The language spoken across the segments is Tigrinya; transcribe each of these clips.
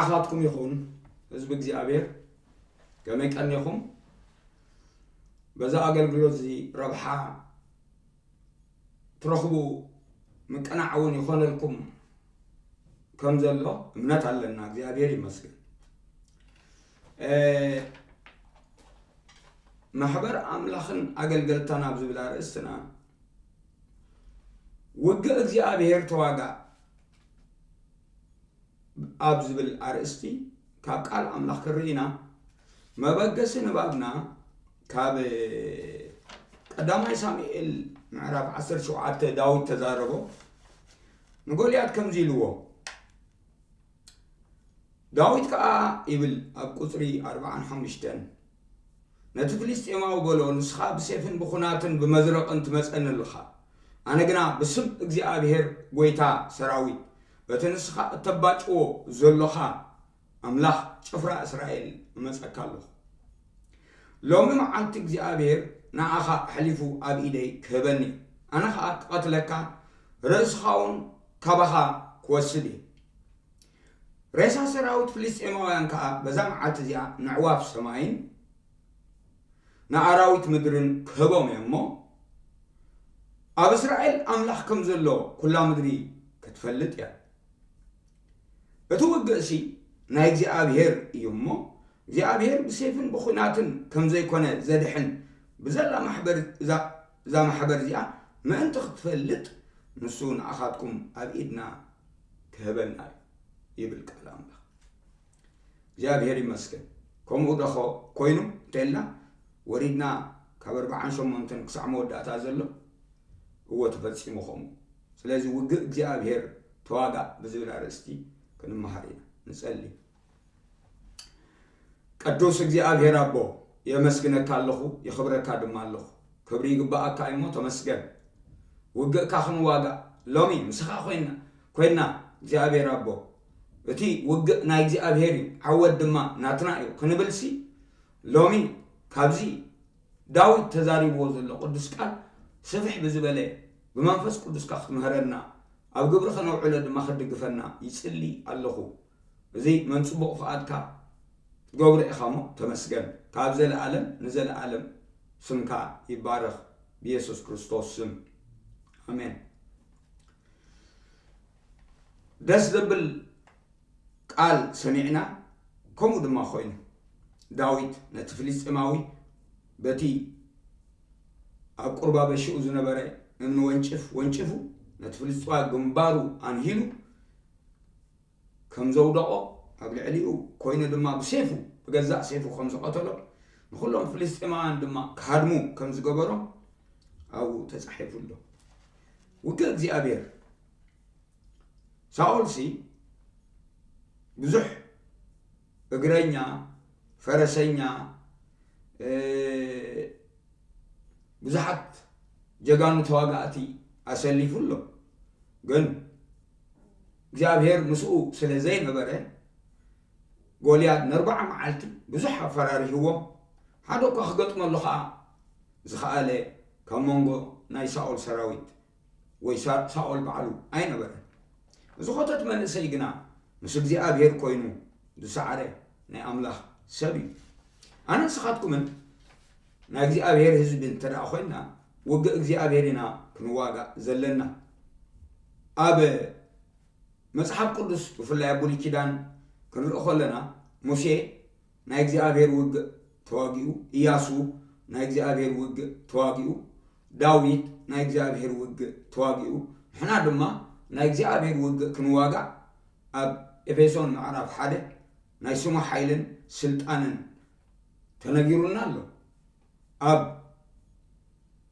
ንዓኻትኩም ይኹን ህዝቢ እግዚኣብሔር። ከመይ ቀኒኹም? በዛ ኣገልግሎት እዚ ረብሓ ትረኽቡ ምቅናዕ እውን ይኾነልኩም ከም ዘሎ እምነት ኣለና። እግዚኣብሔር ይመስገን። እ፣ ማሕበር ኣምላኽን ኣገልገልታን ኣብ ዝብል ኣርእስትና ውግእ እግዚኣብሔር ተዋጋእ ኣብ ዝብል ኣርእስቲ ካብ ቃል ኣምላኽ ክርኢ ኢና። መበገሲ ንባብና ካብ ቀዳማይ ሳሙኤል ምዕራፍ ዓሰርተ ሸውዓተ ዳዊት ተዛረቦ። ንጎልያድ ከምዚ ኢልዎ፣ ዳዊት ከኣ ይብል ኣብ ቁጽሪ ኣርባዓን ሓሙሽተን፣ ነቲ ፍልስጤማዊ በሎ፣ "ንስኻ ብሴፍን ብኹናትን ብመዝረቕን ትመጸኒ ኣለኻ፣ ኣነ ግና ብስም እግዚኣብሔር ጐይታ ሰራዊት፣ በቲ ንስኻ እተባጭዎ ዘሎኻ ኣምላኽ ጭፍራ እስራኤል እመጸካ ኣለኹ። ሎሚ መዓልቲ እግዚኣብሔር ንኣኻ ኣሕሊፉ ኣብ ኢደይ ክህበኒ፣ ኣነ ኸኣ ክቐትለካ፣ ርእስኻ እውን ካባኻ ክወስድ እየ።" ሬሳ ሰራዊት ፍልስጤማውያን ከኣ በዛ መዓልቲ እዚኣ ነዕዋፍ ሰማይን ንኣራዊት ምድርን ክህቦም እየ እሞ፣ ኣብ እስራኤል ኣምላኽ ከም ዘሎ ኩላ ምድሪ ክትፈልጥ እያ። እቲ ውግእሲ ናይ እግዚኣብሔር እዩ እሞ፣ እግዚኣብሔር ብሴፍን ብኹናትን ከም ዘይኮነ ዘድሕን ብዘላ ማሕበር፣ እዛ፣ እዛ ማሕበር እዚኣ ምእንቲ ክትፈልጥ፣ ንሱ ንኣኻትኩም ኣብ ኢድና ክህበና እዩ፣ ይብል ቃል ኣምላኽ። እግዚኣብሔር ይመስገን። ከምኡ ደኾ ኮይኑ እንተልና፣ ወሪድና ካብ ኣርባዓን ሸሞንተን ክሳዕ መወዳእታ ዘሎ፣ እወ፣ ተፈጺሙ ከምኡ። ስለዚ ውግእ እግዚኣብሔር ተዋጋእ ብዝብል ኣርእስቲ ክንመሃር ኢና። ንጸሊ። ቅዱስ እግዚኣብሔር ኣቦ፣ የመስግነካ ኣለኹ፣ የኽብረካ ድማ ኣለኹ። ክብሪ ይግብኣካ እዩሞ ተመስገን። ውግእካ ክንዋጋእ ሎሚ ምስኻ ኮይና፣ ኮይና እግዚኣብሔር ኣቦ፣ እቲ ውግእ ናይ እግዚኣብሔር እዩ፣ ዓወት ድማ ናትና እዩ ክንብልሲ፣ ሎሚ ካብዚ ዳዊት ተዛሪብዎ ዘሎ ቅዱስ ቃል ስፍሕ ብዝበለ ብመንፈስ ቅዱስካ ክትምህረና፣ ኣብ ግብሪ ከነውዕሎ ድማ ክትድግፈና ይጽሊ ኣለኹ። እዚ መን ጽቡቕ ፍቓድካ ትገብሮ ኢኻ እሞ ተመስገን። ካብ ዘለኣለም ንዘለኣለም ስምካ ይባረኽ፣ ብየሱስ ክርስቶስ ስም፣ ኣሜን። ደስ ዘብል ቃል ሰሚዕና። ከምኡ ድማ ኮይኑ፣ ዳዊት ነቲ ፍልስጤማዊ በቲ ኣብ ቁርባ በሽኡ ዝነበረ እምኒ ወንጭፍ ወንጭፉ፣ ነቲ ፍልስጤማዊ ግንባሩ ኣንሂሉ ከም ዘውደቖ፣ ኣብ ልዕሊኡ ኮይኑ ድማ ብሴፉ፣ ብገዛእ ሴፉ ከም ዝቐተሎ፣ ንኹሎም ፍልስጤማውያን ድማ ክሃድሙ ከም ዝገበሮም ኣብኡ ተጻሒፉ ኣሎ። ውግእ እግዚኣብሔር። ሳኦልሲ ብዙሕ እግረኛ፣ ፈረሰኛ፣ እ፣ ብዙሓት ጀጋኑ ተዋጋእቲ ኣሰሊፉ ኣሎ። ግን እግዚኣብሔር ምስኡ ስለ ዘይነበረ፣ ጎልያድ ንኣርብዓ መዓልቲ ብዙሕ ኣፈራሪህዎም። ሓደ እኳ ክገጥመሉ ኸኣ ዝኸኣለ ካብ መንጎ ናይ ሳኦል ሰራዊት ወይ ሳ-፣ ሳኦል ባዕሉ ኣይነበረን። እዚ ኾተት መንእሰይ ግና ምስ እግዚኣብሔር ኮይኑ ዝሰዓረ ናይ ኣምላኽ ሰብ እዩ። ኣነ ንስኻትኩምን ናይ እግዚኣብሔር ህዝቢ እንተ ደኣ ኮይንና፣ ውግእ እግዚኣብሔር ኢና ክንዋጋእ ዘለና። ኣብ መጽሓፍ ቅዱስ፣ ብፍላይ ኣብ ብሉይ ኪዳን ክንርኢ ከለና፣ ሙሴ ናይ እግዚኣብሔር ውግእ ተዋጊኡ፣ ኢያሱ ናይ እግዚኣብሔር ውግእ ተዋጊኡ፣ ዳዊት ናይ እግዚኣብሔር ውግእ ተዋጊኡ፣ ንሕና ድማ ናይ እግዚኣብሔር ውግእ ክንዋጋእ ኣብ ኤፌሶን ምዕራፍ ሓደ ናይ ስሙ ሓይልን ስልጣንን ተነጊሩና ኣሎ። ኣብ፣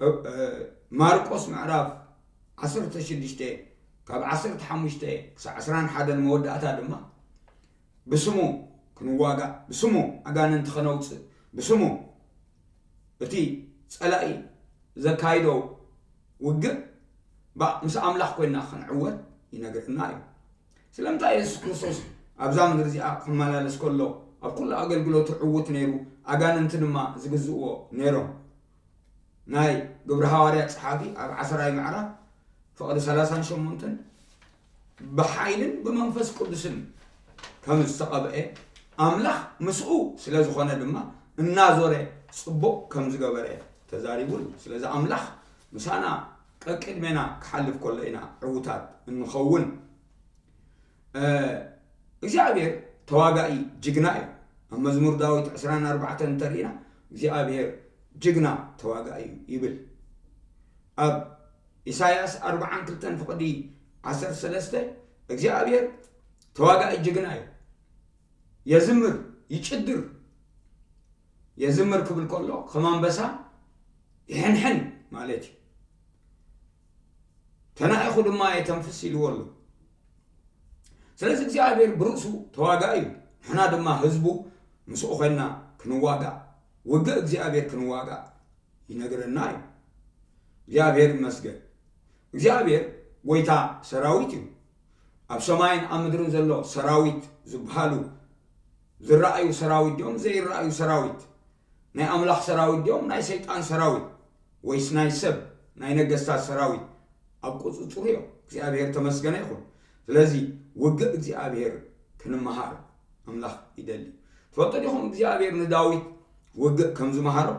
እ፣ እ፣ ማርቆስ ምዕራፍ ዓሰርተ ሽዱሽተ ካብ ዓሰርተ ሓሙሽተ ክሳዕ ዕስራን ሓደን መወዳእታ ድማ ብስሙ ክንዋጋእ፣ ብስሙ ኣጋንንቲ ከነውጽእ፣ ብስሙ እቲ ጸላኢ ዘካይዶ ውግእ ባ-፣ ምስ ኣምላኽ ኮይንና ክንዕወት ይነግረና እዩ። ስለምንታይ የሱስ ክርስቶስ ኣብዛ ምድሪ እዚኣ ክመላለስ ከሎ ኣብ ኩሉ ኣገልግሎቱ ዕዉት ነይሩ፣ ኣጋንንቲ ድማ ዝግዝእዎ ነይሮም? ናይ ግብሪ ሃዋርያ ጸሓፊ ኣብ ዓሰርተ ምዕራፍ ፍቕዲ ሰላሳን ሸሞንተን ብሓይልን ብመንፈስ ቅዱስን ከም ዝተቐብአ፣ ኣምላኽ ምስኡ ስለ ዝኾነ ድማ እናዞረ ጽቡቕ ከም ዝገበረ ተዛሪቡሉ። ስለዚ ኣምላኽ ምሳና ቀቅድሜና ክሓልፍ ከሎ ኢና ዕዉታት እንኸውን። እግዚኣብሔር ተዋጋኢ ጅግና እዩ። ኣብ መዝሙር ዳዊት ዕስራን ኣርባዕተን እንተሪእና፣ እግዚኣብሔር ጅግና ተዋጋኢ እዩ ይብል። ኣብ ኢሳያስ ኣርባዓን ክልተን ፍቕዲ ዓሰርተ ሰለስተ፣ እግዚኣብሔር ተዋጋኢ ጅግና እዩ። የዝምር፣ ይጭድር። የዝምር ክብል ከሎ ከም ኣንበሳ ይሕንሕን ማለት እዩ። ተናኢኹ ድማ የተንፍስ ኢልዎ ኣሎ። ስለዚ እግዚኣብሔር ብርእሱ ተዋጋኢ እዩ። ንሕና ድማ ህዝቡ ምስኡ ኮይና ክንዋጋእ፣ ውግእ እግዚኣብሔር ክንዋጋእ ይነግረና እዩ። እግዚኣብሔር ይመስገን። እግዚኣብሔር ጎይታ ሰራዊት እዩ። ኣብ ሰማይን ኣብ ምድርን ዘሎ ሰራዊት ዝበሃሉ ዝረኣዩ ሰራዊት ድዮም ዘይረኣዩ ሰራዊት? ናይ ኣምላኽ ሰራዊት ድዮም ናይ ሰይጣን ሰራዊት? ወይስ ናይ ሰብ ናይ ነገስታት ሰራዊት ኣብ ቁጽጽሩ እዮም? እግዚኣብሔር ተመስገነ ይኹን። ስለዚ ውግእ እግዚኣብሔር ክንመሃር ኣምላኽ ይደሊ። ትፈልጡ ዲኹም እግዚኣብሔር ንዳዊት ውግእ ከም ዝመሃሮ?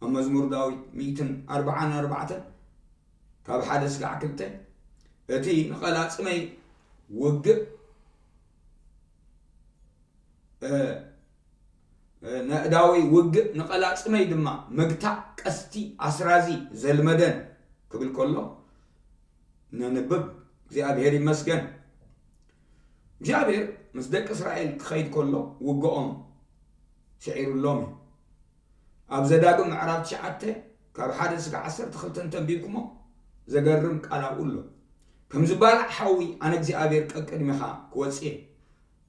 ኣብ መዝሙር ዳዊት ሚእትን ኣርባዓን ኣርባዕተን ካብ ሓደ ስጋዕ ክልተ፣ እቲ ንቐላጽመይ ውግእ ነእዳወይ ውግእ ንቐላጽመይ ድማ ምግታእ ቀስቲ ኣስራዚ ዘልመደን ክብል ከሎ ነንብብ። እግዚኣብሔር ይመስገን። እግዚኣብሔር ምስ ደቂ እስራኤል ክኸይድ ከሎ ውግኦም ስዒሩሎም እዩ። ኣብ ዘዳግም ምዕራፍ ትሽዓተ ካብ ሓደ እስከ ዓሰርተ ክልተ እንተንቢብኩሞ ዘገርም ቃል ኣብኡ ኣሎ። ከም ዝባላዕ ሓዊ ኣነ እግዚኣብሔር ቀቅድሜኻ ክወጽእ እየ።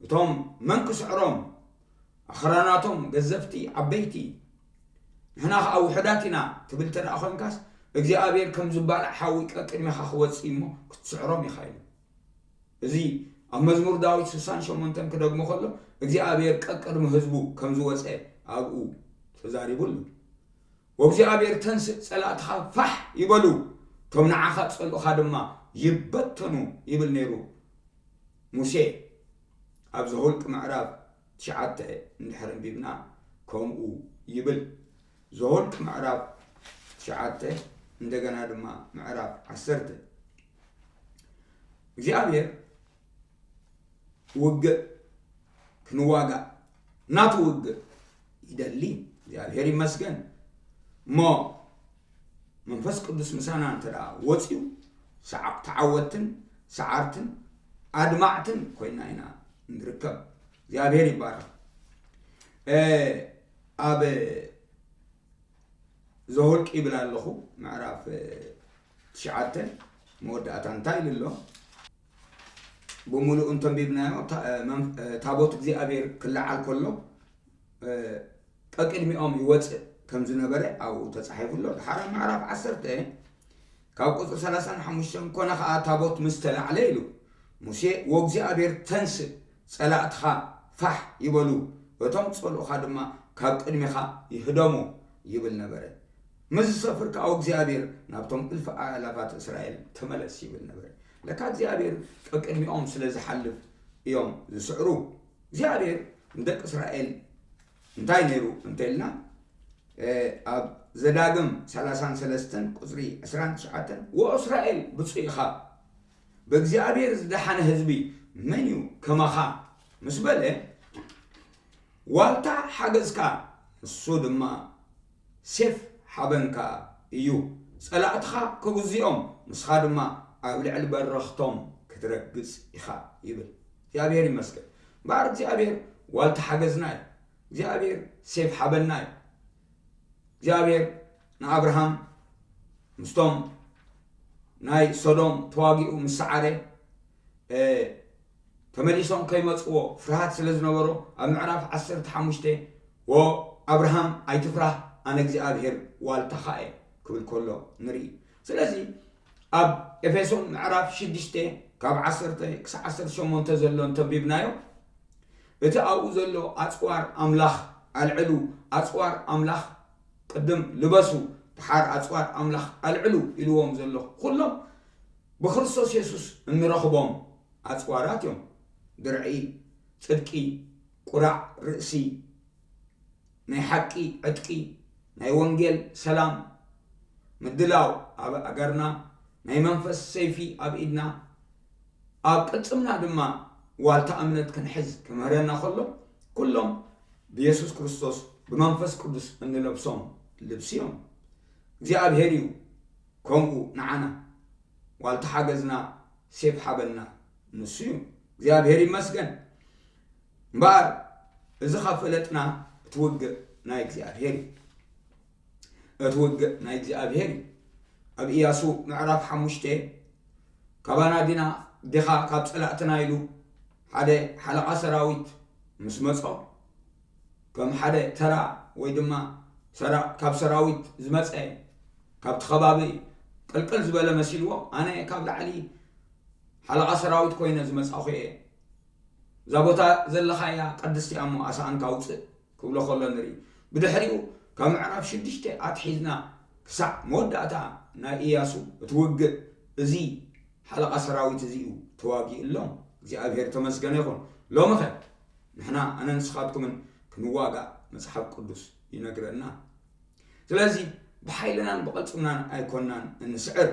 እቶም መን ክስዕሮም? ኣኽራናቶም ገዘፍቲ ዓበይቲ፣ ንሕና ኸዓ ውሑዳት ኢና ትብል እንተ ደኣ ኾይንካስ፣ እግዚኣብሔር ከም ዝባላዕ ሓዊ ቀቅድሜኻ ክወጽእ እሞ ክትስዕሮም ኢኻ ኢሉ። እዚ ኣብ መዝሙር ዳዊት ስሳን ሸሞንተን ክደግሞ ከሎ እግዚኣብሔር ቀቅድሚ ህዝቡ ከም ዝወጸ ኣብኡ ተዛሪቡ ኣሎ። ወእግዚኣብሔር ተንስእ ጸላእትኻ ፋሕ ይበሉ፣ እቶም ንዓኻ ጸልኡኻ ድማ ይበተኑ ይብል ነይሩ ሙሴ። ኣብ ዘኍልቅ ምዕራፍ ትሽዓተ እንድሕር ኣንቢብና ከምኡ ይብል። ዘኍልቅ ምዕራፍ ትሽዓተ እንደገና ድማ ምዕራፍ ዓሰርተ እግዚኣብሔር ውግእ ክንዋጋእ ናቱ ውግእ ይደሊ። እግዚኣብሔር ይመስገን። እሞ መንፈስ ቅዱስ ምሳና እንተ ደኣ ወፅዩ ሰዓ-፣ ተዓወትን ሰዓርትን ኣድማዕትን ኮይና ኢና ንርከብ። እግዚኣብሔር ይባረኽ። እ፣ ኣብ ዘኍልቅ ይብል ኣለኹ፣ ምዕራፍ፣ እ፣ ትሽዓተ መወዳእታ እንታይ ኢሉ ኣሎ? ብምሉኡ እንተንቢብናዮ፣ ታ-፣ እ፣ መን-፣ እ፣ ታቦት እግዚኣብሔር ክለዓል ከሎ፣ እ፣ ቀቅድሚኦም ይወፅእ ከም ዝነበረ ኣብኡ ተጻሒፉ ኣሎ። ድሓር ኣብ ምዕራፍ ዓሰርተ ካብ ቁጽሪ ሰላሳን ሓሙሽተን፣ ኮነ ኸኣ ታቦት ምስ ተላዕለ ኢሉ፣ ሙሴ፣ "ወእግዚኣብሔር ተንስእ፣ ጸላእትኻ ፋሕ ይበሉ፣ እቶም ጸልኡኻ ድማ ካብ ቅድሜኻ ይህደሙ" ይብል ነበረ። ምስ ዝሰፍር ከኣ እግዚኣብሔር ናብቶም እልፊ ኣእላፋት እስራኤል ተመለስ ይብል ነበረ። ለካ እግዚኣብሔር ቀቅድሚኦም ስለ ዝሓልፍ እዮም ዝስዕሩ። እግዚኣብሔር ንደቂ እስራኤል እንታይ ነይሩ እንተ ኢልና፣ እ፣ ኣብ ዘዳግም ሰላሳን ሰለስተን ቁጽሪ ዕስራን ትሽዓተን፣ "ወእስራኤል ብፁዕ ኢኻ፣ ብእግዚኣብሔር ዝደሓነ ህዝቢ መን እዩ ከማኻ?" ምስ በለ፣ "ዋልታ ሓገዝካ፣ ንሱ ድማ ሴፍ ሓበንካ እዩ። ጸላእትኻ ክግዝኦም፣ ንስኻ ድማ ኣብ ልዕሊ በረኽቶም ክትረግጽ ኢኻ" ይብል። እግዚኣብሔር ይመስገን። እምበኣር እግዚኣብሔር ዋልታ ሓገዝና እዩ። እግዚኣብሔር ሴፍ ሓበና እዩ። እግዚኣብሔር ንኣብርሃም ምስቶም ናይ ሶዶም ተዋጊኡ ምስ ሰዓረ፣ እ፣ ተመሊሶም ከይመጽዎ ፍርሃት ስለ ዝነበሮ፣ ኣብ ምዕራፍ ዓሰርተ ሓሙሽተ፣ "ወ ኣብርሃም ኣይትፍራህ፣ ኣነ እግዚኣብሔር ዋልታኻ እየ" ክብል ከሎ ንርኢ። ስለዚ ኣብ ኤፌሶን ምዕራፍ ሽዱሽተ ካብ ዓሰርተ ክሳብ ዓሰርተ ሸሞንተ ዘሎ እንተንቢብናዮ፣ እቲ ኣብኡ ዘሎ ኣጽዋር ኣምላኽ ኣልዕሉ፣ ኣጽዋር ኣምላኽ ቅድም ልበሱ፣ ድሓር ኣጽዋር ኣምላኽ ኣልዕሉ ኢልዎም ዘሎ፣ ኩሎም ብክርስቶስ የሱስ እንረኽቦም ኣጽዋራት እዮም። ድርዒ፣ ጽድቂ ቁራዕ ርእሲ፣ ናይ ሓቂ ዕጥቂ፣ ናይ ወንጌል ሰላም ምድላው ኣብ ኣገርና፣ ናይ መንፈስ ሰይፊ ኣብ ኢድና፣ ኣብ ቅልጽምና ድማ ዋልታ እምነት ክንሕዝ ክምህረና ከሎ፣ ኩሎም ብየሱስ ክርስቶስ ብመንፈስ ቅዱስ እንለብሶም ልብሲ እዮም። እግዚኣብሔር እዩ ከምኡ ንዓና ዋልታ ሓገዝና፣ ሴፍ ሓበንና ንሱ እዩ። እግዚኣብሔር ይመስገን። እምበኣር እዚ ካብ ፈለጥና፣ እቲ ውግእ ናይ እግዚኣብሔር እዩ። እቲ ውግእ ናይ እግዚኣብሔር እዩ። ኣብ ኢያሱ ምዕራፍ ሓሙሽተ፣ "ካባና ዲና ዲኻ ካብ ጸላእትና?" ኢሉ ሓደ ሓለቓ ሰራዊት ምስ መጾ፣ ከም ሓደ ተራ ወይ ድማ ሰራ-፣ ካብ ሰራዊት ዝመጸ፣ ካብቲ ከባቢ ቅልቅል ዝበለ መሲልዎ፣ "ኣነ ካብ ላዕሊ ሓለቓ ሰራዊት ኮይነ ዝመጻኹ እየ። እዛ ቦታ ዘለኻያ ቅድስቲ እያ እሞ ኣሳእንካ ውጽእ" ክብሎ ከሎ ንርኢ። ብድሕሪኡ ካብ ምዕራፍ ሽዱሽተ ኣትሒዝና ክሳዕ መወዳእታ ናይ ኢያሱ እቲ ውግእ እዚ ሓለቓ ሰራዊት እዚ እዩ ተዋጊእሎም። እግዚኣብሔር ተመስገነ ይኹን። ሎሚ ኸ ንሕና ኣነ ንስኻትኩምን ክንዋጋእ መጽሓፍ ቅዱስ ይነግረና። ስለዚ ብሓይልናን ብቐልጽምናን ኣይኮናን እንስዕር።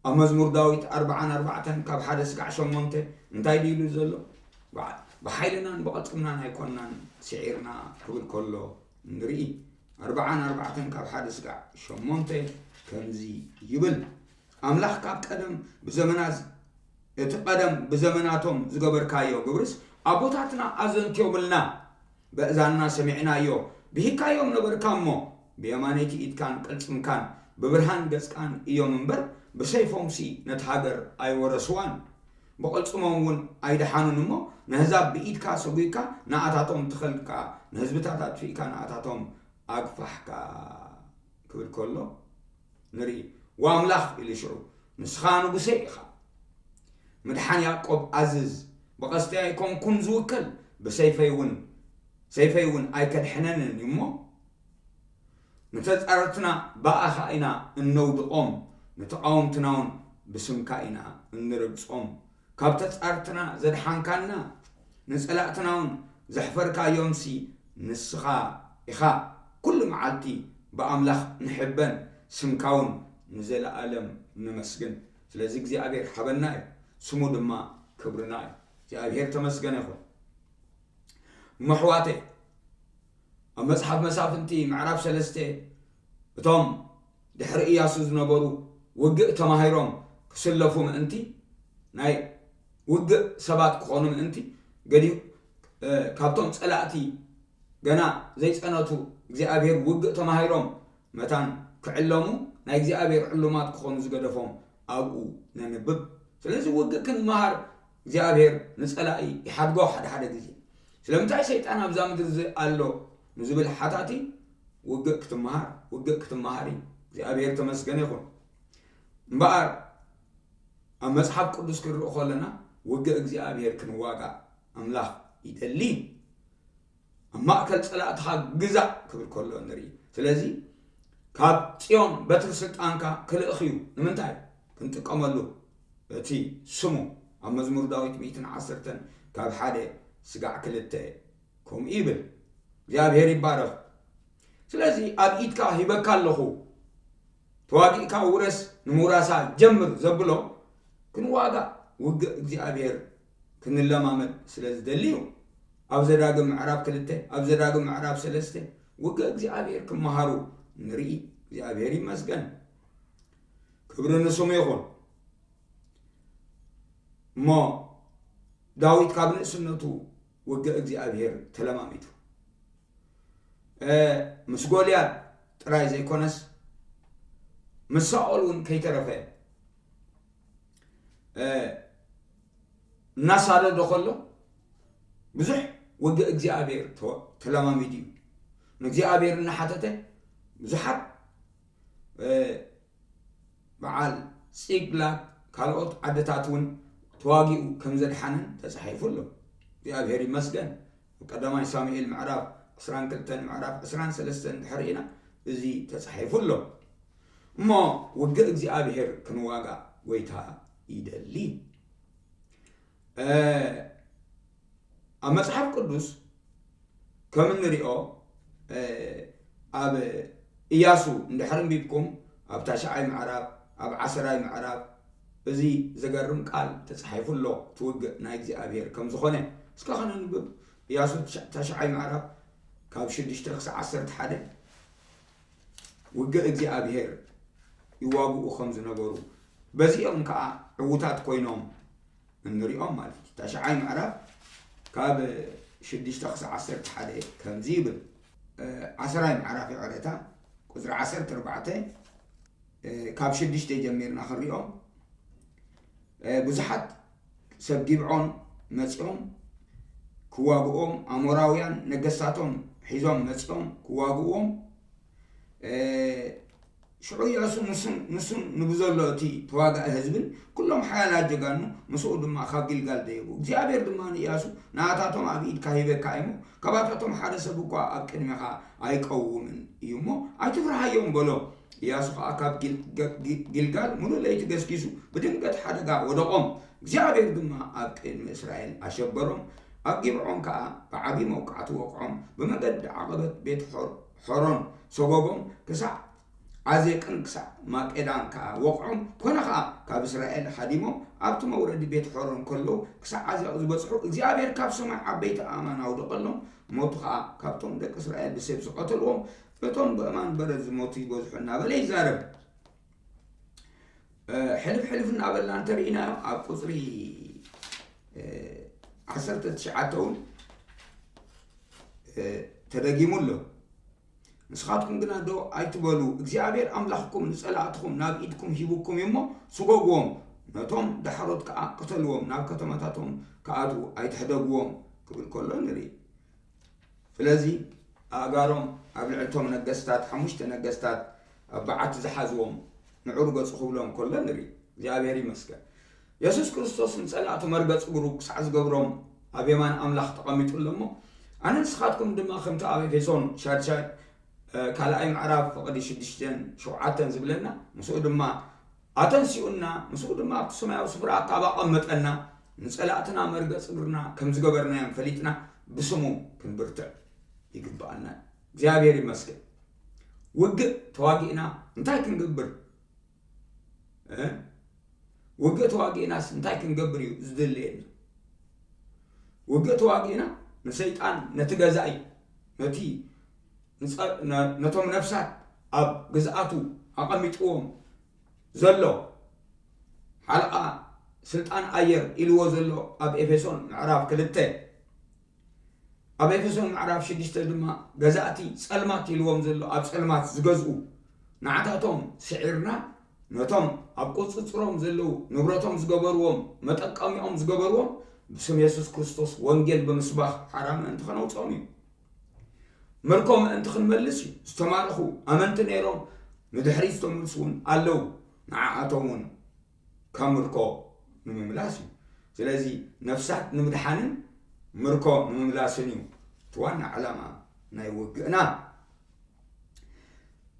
ኣብ መዝሙር ዳዊት ኣርብዓን ኣርባዕተን ካብ ሓደ ስጋዕ ሸሞንተ እንታይ ድዩ ኢሉ ዘሎ? "ብዓ-፣ ብሓይልናን ብቐልጽምናን ኣይኮናን ስዒርና" ክብል ከሎ ንርኢ። ኣርብዓን ኣርባዕተን ካብ ሓደ ስጋዕ ሸሞንተ ከምዚ ይብል፣ ኣምላኽ ካብ ቀደም ብዘመናት፣ እቲ ቀደም ብዘመናቶም ዝገበርካዮ ግብርስ ኣቦታትና ኣዘንትዮምልና፣ በእዛንና ሰሚዕናዮ፣ ብሂካዮም ነበርካ እሞ፣ ብየማነይቲ ኢድካን ቅልጽምካን ብብርሃን ገጽካን እዮም እምበር፣ ብሰይፎምሲ ነቲ ሃገር ኣይወረስዋን። ብቕልጽሞም እውን ኣይደሓኑን እሞ፣ ነህዛብ ብኢድካ ሰጒግካ ንኣታቶም ተኸልካ፣ ንህዝብታት ኣጥፊእካ ንኣታቶም ኣግፋሕካ ክብል ከሎ ንርኢ። "ወኣምላኽ" ኢሉ ሽዑ፣ "ንስኻ ንጉሰይ ኢኻ። ምድሓን ያዕቆብ ኣዝዝ፣ ብቐስተይ ኣይኮንኩን ዝውከል፣ ብሰይፈይ እውን፣ ሰይፈይ እውን ኣይከድሕነንን እዩ እሞ፣ ንተጻረርትና ብኣኻ ኢና እነውድቖም፣ ንተቓወምትና እውን ብስምካ ኢና እንረግጾም። ካብ ተጻርትና ዘድሓንካና፣ ንጸላእትና እውን ዘሕፈርካዮምሲ ንስኻ ኢኻ። ኩሉ መዓልቲ ብኣምላኽ ንሕበን፣ ስምካ እውን ንዘለኣለም ነመስግን። ስለዚ እግዚኣብሔር ሓበንና እዩ፣ ስሙ ድማ ክብርና እዩ። እግዚኣብሔር ተመስገነ ይኹን። እሞ ኣሕዋተይ፣ ኣብ መጽሓፍ መሳፍንቲ ምዕራፍ ሰለስተ፣ እቶም ድሕሪ ኢያሱ ዝነበሩ ውግእ ተማሂሮም ክስለፉ ምእንቲ፣ ናይ ውግእ ሰባት ክኾኑ ምእንቲ፣ ገዲፍ-፣ እ፣ ካብቶም ጸላእቲ ገና ዘይጸነቱ እግዚኣብሔር ውግእ ተማሂሮም መታን ክዕለሙ፣ ናይ እግዚኣብሔር ዕሉማት ክኾኑ ዝገደፎም ኣብኡ ነንብብ። ስለዚ ውግእ ክንመሃር እግዚኣብሔር ንጸላኢ ይሓድጎ ሓደ ሓደ ግዜ። ስለምንታይ ሰይጣን ኣብዛ ምድሪ እዚ ኣሎ ንዝብል ሓታቲ፣ ውግእ ክትመሃር፣ ውግእ ክትመሃሪ እግዚኣብሔር ተመስገነ ይኹን። እምበኣር ኣብ መጽሓፍ ቅዱስ ክንርኢ ከለና፣ ውግእ እግዚኣብሔር ክንዋጋእ ኣምላኽ ይደሊ። ኣብ ማእከል ጸላእትኻ ግዛእ ክብል ከሎ ንርኢ። ስለዚ ካብ ጽዮን በትሪ ስልጣንካ ክልእኽ እዩ። ንምንታይ? ክንጥቀመሉ። እቲ ስሙ ኣብ መዝሙር ዳዊት ሚእትን ዓሰርተን ካብ ሓደ ስጋዕ ክልተ ከምኡ ይብል። እግዚኣብሔር ይባረኽ። ስለዚ ኣብ ኢድካ ሂበካ ኣለኹ፣ ተዋጊእካ ውረስ፣ ንምውራሳ ጀምር ዘብሎ ክንዋጋእ፣ ውግእ እግዚኣብሔር ክንለማመድ ስለ ዝደሊ እዩ። ኣብ ዘዳግም ምዕራፍ ክልተ፣ ኣብ ዘዳግም ምዕራፍ ሰለስተ ውግእ እግዚኣብሔር ክመሃሩ ንርኢ። እግዚኣብሔር ይመስገን። ክብሪ ንስሙ ይኹን። እሞ ዳዊት ካብ ንእስነቱ ውግእ እግዚኣብሔር ተለማሚዱ። እ፣ ምስ ጎልያድ ጥራይ ዘይኮነስ፣ ምስ ሳኦል እውን ከይተረፈ፣ እ፣ እናሳደዶ ከሎ፣ ብዙሕ ውግእ እግዚኣብሔር ተወ-፣ ተለማሚዱ እዩ። ንእግዚኣብሔር እናሓተተ፣ ብዙሓት፣ እ፣ በዓል ጺቅላግ ካልኦት ዓድታት እውን ተዋጊኡ ከም ዘድሓነን ተጻሒፉ ኣሎ። እግዚኣብሔር ይመስገን። ኣብ ቀዳማይ ሳሙኤል ምዕራፍ ዕስራን ክልተን ምዕራፍ ዕስራን ሰለስተን እንድሕር ኢና፣ እዚ ተጻሒፉ ኣሎ። እሞ ውግእ እግዚኣብሔር ክንዋጋእ ጎይታ ይደሊ። እ፣ ኣብ መጽሓፍ ቅዱስ ከም እንሪኦ ኣብ እያሱ እንድሕር ኣንቢብኩም ኣብ ታሽዓይ ምዕራፍ ኣብ ዓሰራይ ምዕራፍ እዚ ዘገርም ቃል ተጻሒፉ ኣሎ። ትውግእ ናይ እግዚኣብሔር ከም ዝኾነ እስከ ከነንብብ። እያሱ ታሽዓይ ምዕራፍ ካብ ሽዱሽተ ክሳብ ዓሰርተ ሓደ ውግእ እግዚኣብሔር ይዋግኡ ከም ዝነበሩ በዚኦም ከዓ ዕዉታት ኮይኖም እንሪኦም ማለት እዩ። ታሽዓይ ምዕራፍ ካብ ሽዱሽተ ክሳብ ዓሰርተ ሓደ ከምዚ ይብል። ዓሰራይ ምዕራፍ ይቕሬታ፣ ቁፅሪ ዓሰርተ ኣርባዕተ ካብ ሽዱሽተ ጀሚርና ክንሪኦም። ብዙሓት ሰብ ጊብዖን መፂኦም ክዋግኦም፣ ኣሞራውያን ነገስታቶም ሒዞም መፂኦም ክዋግዎም። ሽዑ ኢያሱ ንሱን ንሱን ንብዘሎ እቲ ተዋጋኢ ህዝብን ኩሎም ሓያላት ጀጋኑ ምስኡ ድማ ካብ ጊልጋል ደየቡ። እግዚኣብሔር ድማ ንኢያሱ ንኣታቶም ኣብ ኢድካ ሂበካ እሞ፣ ካባታቶም ሓደ ሰብ እኳ ኣብ ቅድሜኻ ኣይቀውምን እዩ እሞ ኣይትፍርሃዮም በሎ። ኢያሱ ኸዓ ካብ ጊልጋል ምሉእ ለይቲ ገስጊሱ ብድንገት ሓደጋ ወደቖም። እግዚኣብሔር ድማ ኣብ ቅድሚ እስራኤል ኣሸበሮም። ኣብ ጊብዖን ከኣ ብዓቢ መውቃዕቲ ወቕዖም፣ ብመገዲ ዓቐበት ቤት ሖሮን ሰጎጎም ክሳዕ ዓዜቅን ክሳዕ ማቄዳን ከኣ ወቕዖም። ኮነ ኸኣ ካብ እስራኤል ሃዲሞም ኣብቲ መውረዲ ቤት ሖሮን ከለዉ ክሳዕ ዓዜቅ ዝበጽሑ፣ እግዚኣብሔር ካብ ሰማይ ዓበይቲ ኣእማን ኣውደቐሎም። ሞቱ ኸኣ ካብቶም ደቂ እስራኤል ብሴፍ ዝቐተልዎም እቶም ብእማን በረድ ዝሞቱ ይበዝሑ እናበለ ይዛረብ። ሕልፍ ሕልፍ እናበልና እንተርኢናዮ ኣብ ቁፅሪ ዓሰርተ ትሽዓተ እውን ተደጊሙ ኣሎ። ንስኻትኩም ግና ደው ኣይትበሉ፣ እግዚኣብሔር ኣምላኽኩም ንጸላእትኹም ናብ ኢድኩም ሂቡኩም እዩ እሞ፣ ስጎግዎም፣ ነቶም ዳሕሮት ከኣ ቅተልዎም፣ ናብ ከተማታቶም ክኣትዉ ኣይትሕደግዎም ክብል ከሎ ንርኢ። ስለዚ ኣእጋሮም ኣብ ልዕልቶም ነገስታት፣ ሓሙሽተ ነገስታት ኣብ በዓቲ ዝሓዝዎም ንዑር ገጹ ክብሎም ከሎ ንርኢ። እግዚኣብሔር ይመስገን። የሱስ ክርስቶስ ንጸላእቱ መርገጽ እግሩ ክሳዕ ዝገብሮም ኣብ የማን ኣምላኽ ተቐሚጡ ኣሎ እሞ፣ ኣነ ንስኻትኩም ድማ ከምቲ ኣብ ኤፌሶን ሻድሻይ ካልኣይ ምዕራፍ ፍቕዲ ሽዱሽተን ሸውዓተን ዝብለና፣ ምስኡ ድማ ኣተንሲኡና፣ ምስኡ ድማ ኣብቲ ሰማያዊ ስፍራ ካብ ኣቐመጠና፣ ንጸላእትና መርገጽ እግርና ከም ዝገበርናዮም ፈሊጥና ብስሙ ክንብርትዕ ይግብኣና። እግዚኣብሔር ይመስገን። ውግእ ተዋጊእና እንታይ ክንገብር? እ? ውግእ ተዋጊእናስ እንታይ ክንገብር እዩ ዝድልየና? ውግእ ተዋጊእና ንሰይጣን፣ ነቲ ገዛኢ፣ ነቲ ንጸ-፣ ነ-፣ ነቶም ነፍሳት ኣብ ግዝኣቱ ኣቐሚጥዎም ዘሎ ሓለቓ ስልጣን ኣየር ኢልዎ ዘሎ ኣብ ኤፌሶን ምዕራፍ ክልተ፣ ኣብ ኤፌሶን ምዕራፍ ሽዱሽተ ድማ ገዛእቲ ጸልማት ኢልዎም ዘሎ ኣብ ጸልማት ዝገዝኡ ንዓታቶም ስዒርና ነቶም ኣብ ቁጽጽሮም ዘለዉ ንብረቶም ዝገበርዎም መጠቀሚኦም ዝገበርዎም ብስም የሱስ ክርስቶስ ወንጌል ብምስባኽ ሓራ ምእንቲ ከነውጽኦም እዩ። ምርኮ ምእንቲ ክንመልስ እዩ። ዝተማረኹ ኣመንቲ ነይሮም ንድሕሪት ዝተመልሱ እውን ኣለዉ። ንዓኣቶም እውን ካብ ምርኮ ንምምላስ እዩ። ስለዚ ነፍሳት ንምድሓንን ምርኮ ንምምላስን እዩ እቲ ዋና ዕላማ ናይ ውግእና።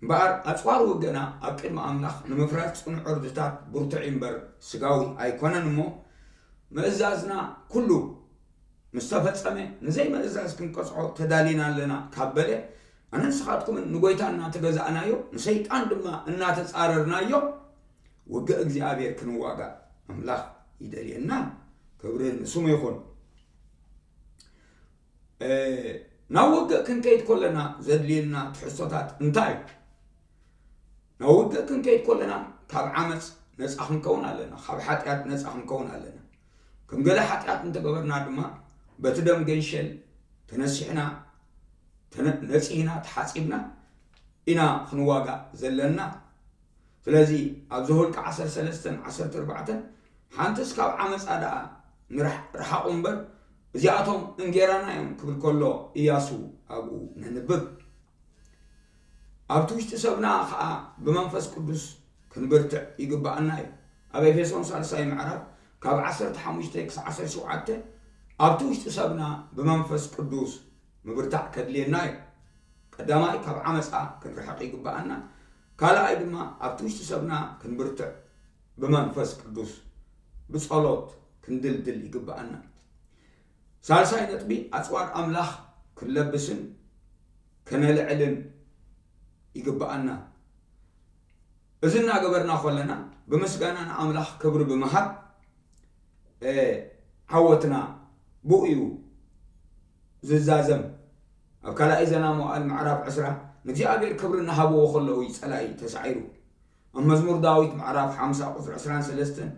እምበኣር ኣጽዋር ውግእና ኣብ ቅድሚ ኣምላኽ ንምፍራስ ጽኑዕ ዕርድታት ብርቱዕ እዩ እምበር ስጋዊ ኣይኮነን እሞ፣ ምእዛዝና ኩሉ ምስ ተፈጸመ ንዘይምእዛዝ ክንቀጽዖ ተዳሊና ኣለና ካብ በለ፣ ኣነ ንስኻትኩምን ንጎይታ እናተገዛእናዮ ንሰይጣን ድማ እናተጻረርናዮ ውግእ እግዚኣብሔር ክንዋጋእ ኣምላኽ ይደልየና። ክብሪ ንስሙ ይኹን። ናብ ውግእ ክንከይድ ከለና ዘድልየና ትሕዝቶታት እንታይ እዩ? ናብ ውግእ ክንከይድ ከለና ካብ ዓመፅ ነፃ ክንከውን ኣለና፣ ካብ ሓጢኣት ነፃ ክንከውን ኣለና። ከም ገለ ሓጢኣት እንተገበርና ድማ በቲ ደም ገንሸል ተነሲሕና፣ ተነ-፣ ነፂህና፣ ተሓፂብና ኢና ክንዋጋእ ዘለና። ስለዚ ኣብዚ ሁልቂ ዓሰርተ ሰለስተን ዓሰርተ ኣርባዕተን ሓንትስ ካብ ዓመፃ ደኣ ንርሕ-፣ ርሓቑ እምበር እዚኣቶም እንጌራና እዮም ክብል ከሎ ኢያሱ ኣብኡ ነንብብ። ኣብቲ ውሽጢ ሰብና ኸዓ ብመንፈስ ቅዱስ ክንብርትዕ ይግብኣና እዩ። ኣብ ኤፌሶን ሳልሳይ ምዕራፍ ካብ ዓሰርተ ሓሙሽተ ክሳብ ዓሰርተ ሸውዓተ ኣብቲ ውሽጢ ሰብና ብመንፈስ ቅዱስ ምብርታዕ ከድልየና እዩ። ቀዳማይ ካብ ዓመፃ ክንርሕቕ ይግብኣና። ካልኣይ ድማ ኣብቲ ውሽጢ ሰብና ክንብርትዕ ብመንፈስ ቅዱስ ብጸሎት ክንድልድል ይግብኣና። ሳልሳይ ነጥቢ፣ ኣጽዋር ኣምላኽ ክንለብስን ከነልዕልን ይግብኣና። እዚ እናገበርና ከለና፣ ብምስጋና ንኣምላኽ ክብሪ ብምሃብ፣ እ፣ ዓወትና ብኡ እዩ ዝዛዘም። ኣብ ካልኣይ ዜና መዋዕል ምዕራፍ ዕስራ፣ ንእግዚኣብሔር ክብሪ እናሃብዎ ከለዉ እዩ ጸላኢ ተሳዒሩ። ኣብ መዝሙር ዳዊት ምዕራፍ ሓምሳ ቁጽሪ ዕስራን ሰለስተን፣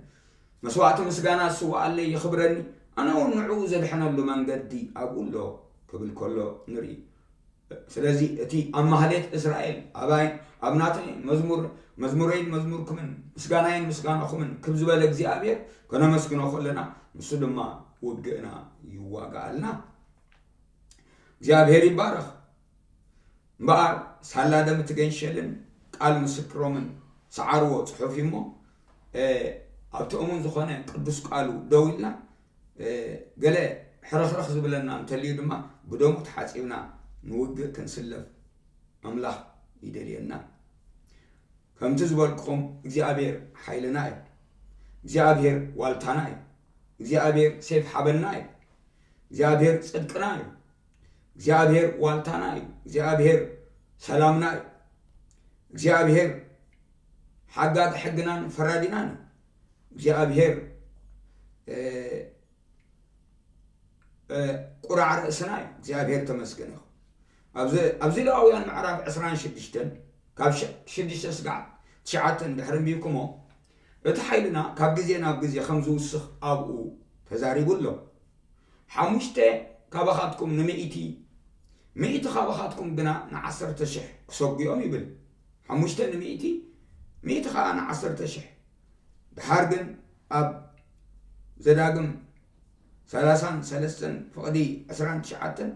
"መስዋእቲ ምስጋና ዝስውኣለይ የኽብረኒ፣ ኣነ እውን ንዕኡ ዘድሕነሉ መንገዲ ኣብኡ ኣሎ" ክብል ከሎ ንርኢ። ስለዚ እቲ ኣብ ማህሌት እስራኤል፣ ኣባይ፣ ኣብ ናተይ መዝሙር፣ መዝሙረይን መዝሙርኩምን፣ ምስጋናይን ምስጋናኹምን ክብ ዝበለ እግዚኣብሔር ከነመስግኖ ከለና፣ ንሱ ድማ ውግእና ይዋጋኣልና። እግዚኣብሔር ይባረኽ። እምበኣር ሳላ ደም እቲ ገንሸልን ቃል ምስክሮምን ሰዓርዎ ጽሑፍ እዩ እሞ፣ እ፣ ኣብቲ እሙን ዝኾነ ቅዱስ ቃሉ ደው ኢልና፣ እ፣ ገለ ሕርኽርኽ ዝብለና እንተልዩ ድማ ብደሙ ተሓጺብና ንውግእ ክንስለፍ ኣምላኽ ይደልየና። ከምቲ ዝበልኩኹም እግዚኣብሔር ሓይልና እዩ። እግዚኣብሔር ዋልታና እዩ። እግዚኣብሔር ሴፍ ሓበንና እዩ። እግዚኣብሔር ጽድቅና እዩ። እግዚኣብሔር ዋልታና እዩ። እግዚኣብሔር ሰላምና እዩ። እግዚኣብሔር ሓጋጊ ሕግናን ፈራዲናን እዩ። እግዚኣብሔር፣ እ፣ እ፣ ቁራዕ ርእስና እዩ። እግዚኣብሔር ተመስገን ይኹን። ኣብዚ፣ ኣብዚ ሌዋውያን ምዕራፍ ዕስራን ሽዱሽተን ካብ ሸ-፣ ሽዱሽተ ስጋዕ ትሽዓተ እንድሕር ኣንቢብኩሞ፣ እቲ ሓይልና ካብ ግዜ ናብ ግዜ ከም ዝውስኽ ኣብኡ ተዛሪቡ ኣሎ። "ሓሙሽተ ካባኻትኩም ንሚእቲ፣ ሚእቲ ካባኻትኩም ግና ንዓሰርተ ሽሕ ክሰጉ እዮም" ይብል። ሓሙሽተ ንሚእቲ፣ ሚእቲ ኸዓ ንዓሰርተ ሽሕ። ደሓር ግን ኣብ ዘዳግም ሰላሳን ሰለስተን ፍቕዲ ዕስራን ትሽዓተን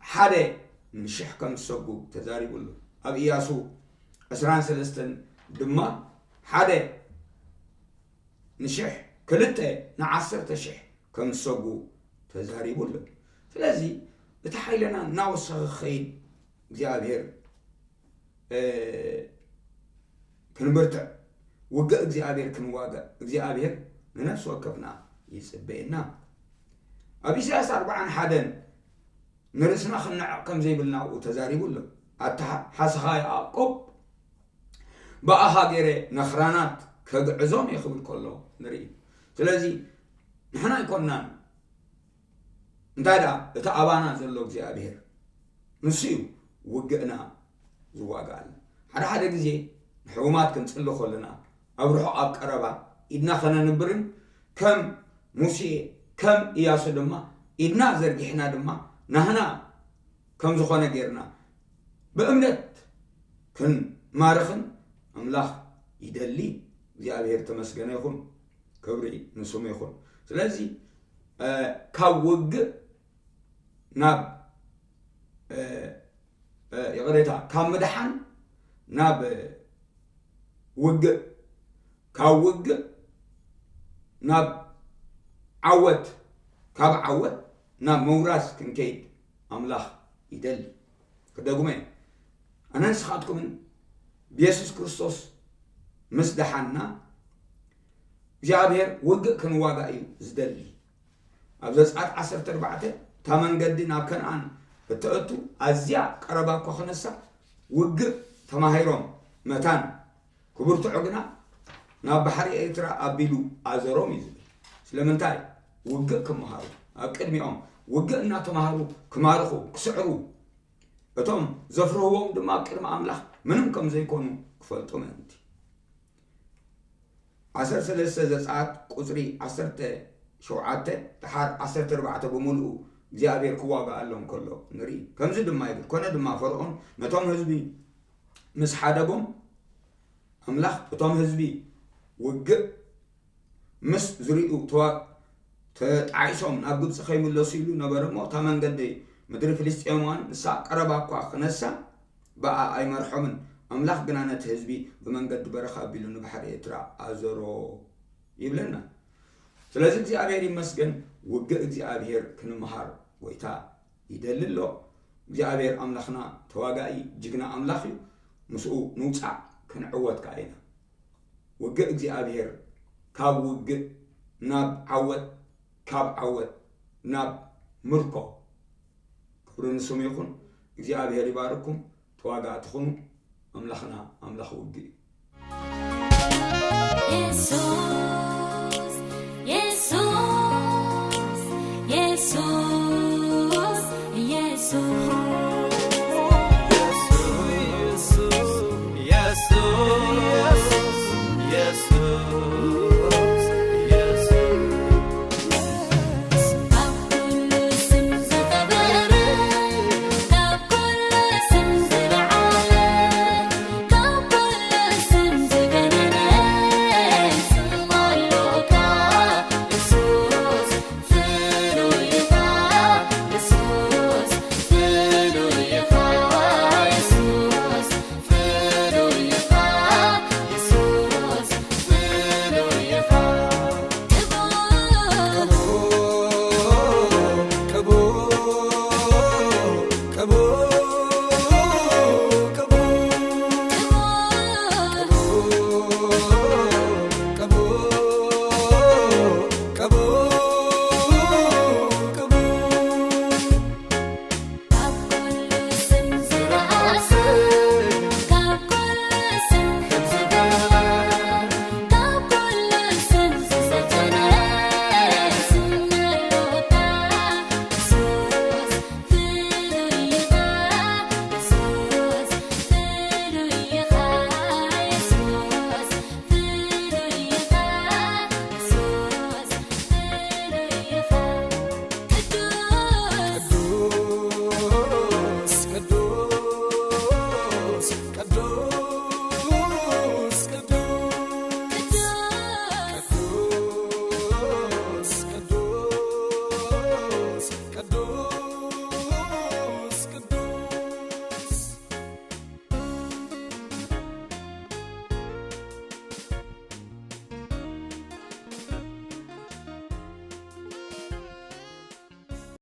ሓደ ንሽሕ ከም ዝሰጉ ተዛሪቡ ኣሎ። ኣብ ኢያሱ ዕስራን ሰለስተን ድማ ሓደ ንሽሕ ክልተ ንዓሰርተ ሽሕ ከም ዝሰጉ ተዛሪቡ ኣሎ። ስለዚ እቲ ሓይልና እናወሰኸ ክኸይድ እግዚኣብሔር፣ እ፣ ክንብርትዕ፣ ውግእ እግዚኣብሔር ክንዋጋእ እግዚኣብሔር ንነፍሲ ወከፍና ይጽበየና። ኣብ ኢሳያስ ኣርብዓን ሓደን ንርእስና ክንንዕቕ ከም ዘይብልና ኣብኡ ተዛሪቡ ኣሎ። ኣታ ሓሰኻ ያዕቆብ፣ ብኣኻ ገይረ ነኽራናት ከግዕዞም እየ ክብል ከሎ ንርኢ። ስለዚ ንሕና ኣይኮንናን፣ እንታይ ደኣ እቲ ኣባና ዘሎ እግዚኣብሔር ንሱ እዩ ውግእና ዝዋጋኣልና። ሓደ ሓደ ግዜ ንሕሙማት ክንጽሊ ከለና ኣብ ርሑቕ ኣብ ቀረባ ኢድና ከነንብርን ከም ሙሴ ከም ኢያሱ ድማ ኢድና ዘርጊሕና ድማ ናህና ከም ዝኾነ ጌርና ብእምነት ክንማርኽን ኣምላኽ ይደሊ። እግዚኣብሔር ተመስገነ ይኹን፣ ክብሪ ንስሙ ይኹን። ስለዚ፣ እ፣ ካብ ውግእ ናብ፣ እ፣ እ፣ ይቕሬታ፣ ካብ ምድሓን ናብ ውግእ፣ ካብ ውግእ ናብ ዓወት፣ ካብ ዓወት ናብ ምውራስ ክንከይድ ኣምላኽ ይደሊ። ክደግሞ እየ። ኣነ ንስኻትኩምን ብየሱስ ክርስቶስ ምስ ደሓንና፣ እግዚኣብሔር ውግእ ክንዋጋእ እዩ ዝደሊ። ኣብ ዘጸኣት ዓሰርተ ኣርባዕተ፣ እታ መንገዲ ናብ ከነኣን እተእቱ ኣዝያ ቀረባ እኳ ክነሳ፣ ውግእ ተማሂሮም መታን ክብርትዑ ግና ናብ ባሕሪ ኤርትራ ኣቢሉ ኣዘሮም እዩ ዝብል። ስለምንታይ? ውግእ ክመሃሩ፣ ኣብ ቅድሚኦም ውግእ እናተማሃሩ ክማርኹ፣ ክስዕሩ፣ እቶም ዘፍርህዎም ድማ ኣብ ቅድሚ ኣምላኽ ምንም ከም ዘይኮኑ ክፈልጡ ምእንቲ። ዓሰርተ ሰለስተ ዘጸኣት ቁጽሪ ዓሰርተ ሸውዓተ፣ ደሓር ዓሰርተ ኣርባዕተ ብምሉኡ እግዚኣብሔር ክዋጋኣሎም ከሎ ንርኢ። ከምዚ ድማ ይብል፣ ኮነ ድማ ፈርዖን ነቶም ህዝቢ ምስ ሓደጎም፣ ኣምላኽ እቶም ህዝቢ ውግእ ምስ ዝርእዩ ተዋ-፣ ተጣዒሶም ናብ ግብጺ ከይምለሱ ኢሉ ነበረ እሞ፣ እታ መንገዲ ምድሪ ፍልስጤማውያን ንሳ ቀረባ እኳ ክነሳ፣ ብኣ ኣይመርሖምን። ኣምላኽ ግና ነቲ ህዝቢ ብመንገዲ በረኻ ኣቢሉ ንባሕሪ ኤርትራ ኣዘሮ ይብለና። ስለዚ እግዚኣብሔር ይመስገን፣ ውግእ እግዚኣብሔር ክንምሃር ጎይታ ይደሊ ኣሎ። እግዚኣብሔር ኣምላኽና ተዋጋኢ ጅግና ኣምላኽ እዩ። ምስኡ ንውጻዕ ክንዕወት ከኣ ኢና። ውግእ እግዚኣብሔር ካብ ውግእ ናብ ዓወት፣ ካብ ዓወት ናብ ምርኮ። ክብሪ ንስሙ ይኹን። እግዚኣብሔር ይባርኩም። ተዋጋእቲ ኩኑ። ኣምላኽና ኣምላኽ ውግእ እዩ። የሱስ የሱስ